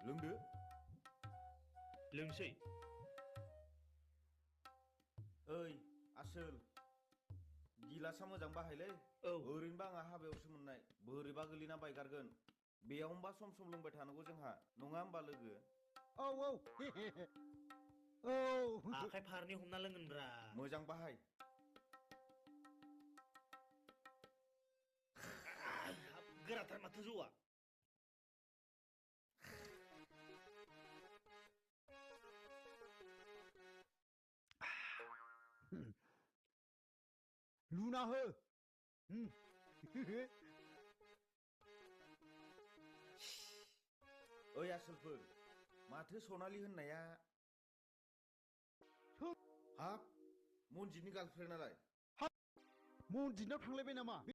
लोंदो लोंसै ओइ आसोल गिलासा मोजां बाहायलै औ ओरैनोबा आंहा हाबायावसो मोननाय बोरैबा गोलैना बायगारगोन बेयावनोबा सम सम लोंबाय थानांगौ जोंहा नङा होमबा लोगो औ औ औ आखाइ फारनै हमना लोंगोनब्रा मोजां बाहाय गोराथार माथो जौआ लुना हो ओइ आसोलफोर माथो सनालि होननाया हाब मनजितनि गार्लफ्रेन्डआलाय मनजितनाव थांलायबाय नामा